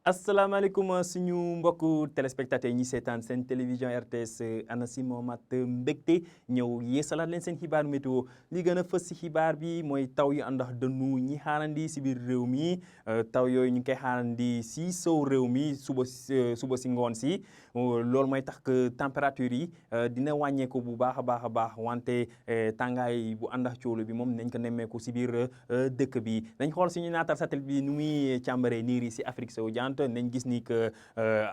asalaamaaleykum suñu mbokku téléspectateurs ñi seetaan seen télévision RTS ANACIM mat mbégte ñëw yeesalaat leen seen xibaar météo li gën a fës si xibaar bi mooy taw yu àndax dënnu ñi xaarandi si biir réew mi taw yooyu ñu ngi koy xaarandi si sow réew mi suba si ngoon si loolu mooy tax que température yi dina wàññeeku bu baax a baax wante tàngaay bu àndax coolu bi moom nañ ko nemmeeku si biir dëkk bi nañ xool suñu naatal satellite bi nu muy càmbaree niir yi si Afrique sowu jant nañ gis ni que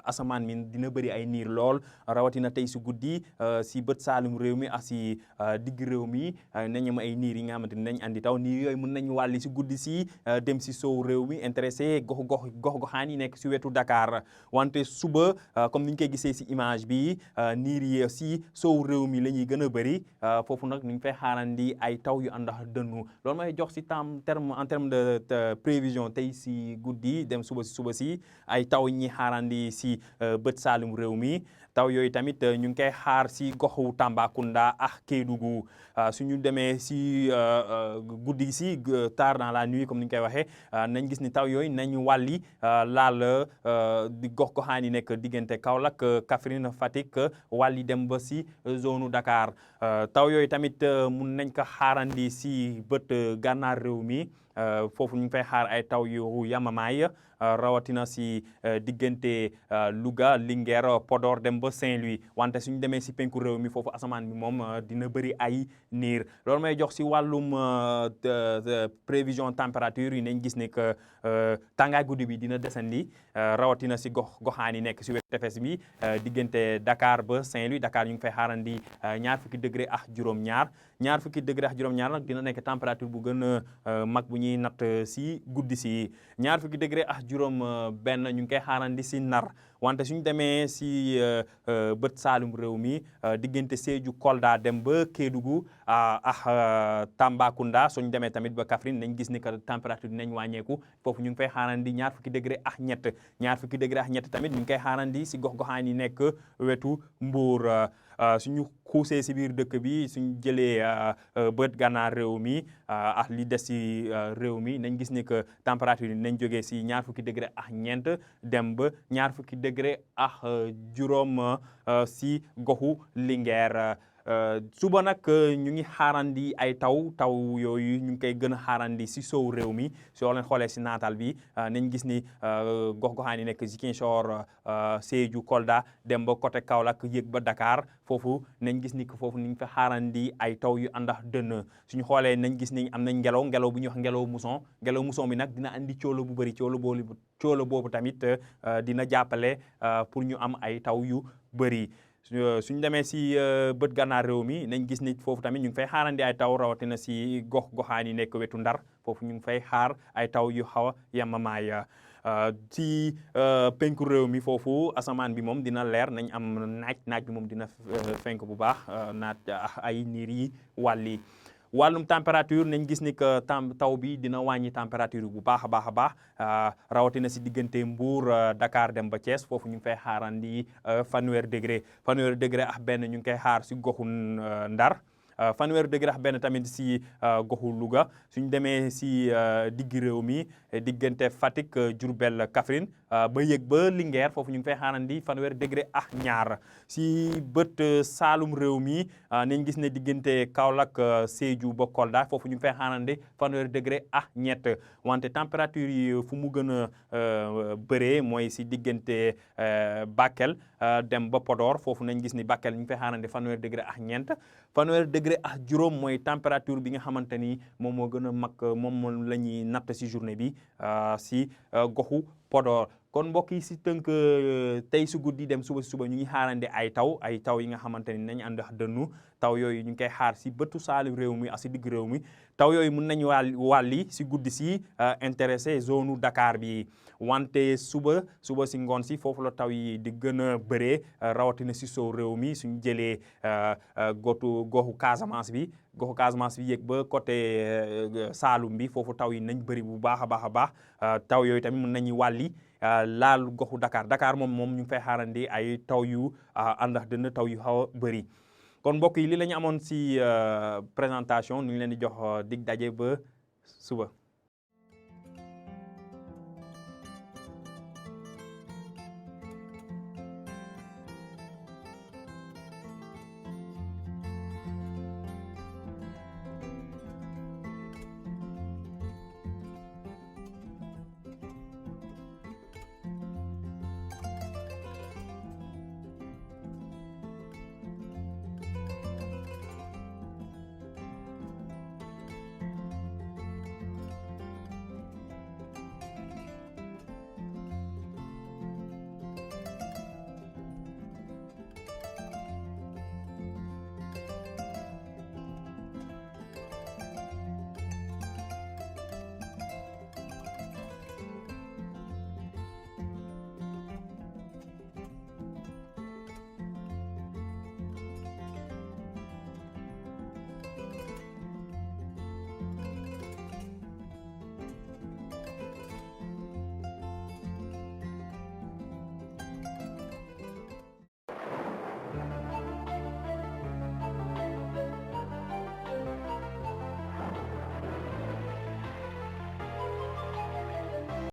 asamaan mi dina bëri ay niir lool rawatina tey si guddi si bët saalum réew mi ak si digg réew mi nañ am ay niir yi nga xamante ni nañ andi taw niir yooyu mën nañ wàlli si guddi si dem si sow réew mi intéressé gox-goxaan yi nekk si wetu Dakar wante suba comme ni ñu koy gisee si image bi niir yi si sow réew mi la ñuy gën a bëri foofu nag ñu ngi fay xaarandi ay taw yu àndax dënnu loolu may jox si en terme de prévision tey si guddi dem suba si ay taw ñi xaarandi si bët saalum réew mi taw yooyu tamit ñu ngi koy xaar si goxu Tambacounda ak Kédougou suñu demee si guddi si tard dans la nuit comme ni ñu koy waxee nañ gis ni taw yooyu nañ wàlli laal di gox-goxaan yi nekk diggante Kaolack Kaffrine Fatick wàlli dem ba si zone Dakar taw yooyu tamit mun nañ ko xaarandi si bët gànnaar réew mi foofu ñu ngi fay xaar ay taw yu yamamaay rawatina si diggante Louga Linguère Podor dem ba Saint-Louis wante suñu demee si penku réew mi foofu asamaan bi moom dina bëri ay niir loolu may jox si wàllum prévision température yi nañ gis ne que tàngaay guddi bi dina desandi rawatina si goxaan yi nekk si wetu tefes bi diggante Dakar ba Saint-Louis Dakar ñu ngi fay xaarandi ñaar fukki degré ak juróom-ñaar nag dina nekk température bu gën a mag bu ñuy natt si guddi si ñaar fukki degré ak juróom benn ñu ngi koy xaarandi si Nar wante suñu demee si bët saalum réew mi diggante Sédhiou Kolda dem ba Kédougou ak Tambacounda suñu demee tamit ba Kaffrine nañ gis ni que température dinañ wàññeeku foofu ñu ngi fay xaarandi ñaar fukki degré ak ñett tamit ñu ngi koy xaarandi si gox-goxaan yi nekk wetu Mbour suñu xuusee si biir dëkk bi suñu jëlee bët gànnaar réew mi ak li des si réew mi nañ gis ni que température yi nañ jógee si ñaar fukki degré ak ñeent dem ba ñaar fukki degré ak juróom si goxu Linguère suba nag ñu ngi xaarandi ay taw yooyu ñu ngi koy gën a xaarandi si sow réew mi soo leen xoolee si naataal bi nañ gis ni gox-goxaan yi nekk Ziguinchor Sédhiou Kolda dem ba côté Kaolack yéeg ba Dakar foofu nañ gis ni que foofu ñu ngi fa xaarandi ay taw yu àndax dënn suñu xoolee nañ gis ni am nañ ngelaw bu ñuy wax ngelaw muson bi nag dina andi coolo bu bëri coolo boobu tamit dina jàppale pour ñu am ay taw yu bëri suñu demee si bët gànnaar réew mi nañ gis ni foofu tamit ñu ngi fay xaarandi ay taw rawatina si goxaan yi nekk wetu Ndar foofu ñu ngi fay xaar ay taw yu xaw a yemamaay ci penku réew mi foofu asamaan bi moom dina leer nañ am naaj bi moom dina fenk bu baax ay niir yi wàllum température nañ gis ni que taw bi dina wàññi température bu baax a baax rawatina si diggante Mbour Dakar dem ba Thiès foofu ñu ngi fay xaarandi fanweeri degré ak benn ñu ngi koy xaar si goxu Ndar fanweeri degré ak benn tamit si goxu Louga suñ demee si digg réew mi diggante Fatick Diourbel Kaffrine ba yëg ba Linguère foofu ñu ngi fay xaarandi fanweeri degré ak ñaar si bët saalum réew mi nañ gis ne diggante Kaolack Sédhiou ba Kolda foofu ñu ngi fay xaarandi fanweeri degré ak ñett wante température yi fu mu gën a bëree mooy si diggante Bakel dem ba Podor foofu nañ gis ni Bakel ñu ngi fay xaarandi fanweeri degré ak ñeent fanweeri degré ak juróom mooy température bi nga xamante ni moom moo gën a mag moom la ñuy natt si journée bi si goxu Podor kon mbokk yi si tënk tey su guddi dem suba ñu ngi xaarandi ay taw yi nga xamante ni nañ ànd ak dënnu taw yooyu ñu ngi koy xaar si bëtu saalu réew mi ak si digg réew mi taw yooyu mun nañu wàlli si guddi si intéressé zone Dakar bi wante suba si ngoon si foofu la taw yi di gën a bëree rawatina si sow réew mi suñu jëlee goxu Casamance bi yéeg ba côté Saalum bi foofu taw yi nañ bëri bu baax a baax taw yooyu tamit mun nañu wàlli laal goxu Dakar moom ñu ngi fay xaarandi ay taw yu àndax dënn taw yu xaw a bëri kon mbokk yi li la ñu amoon si présentation ñu ngi leen di jox dig daje ba suba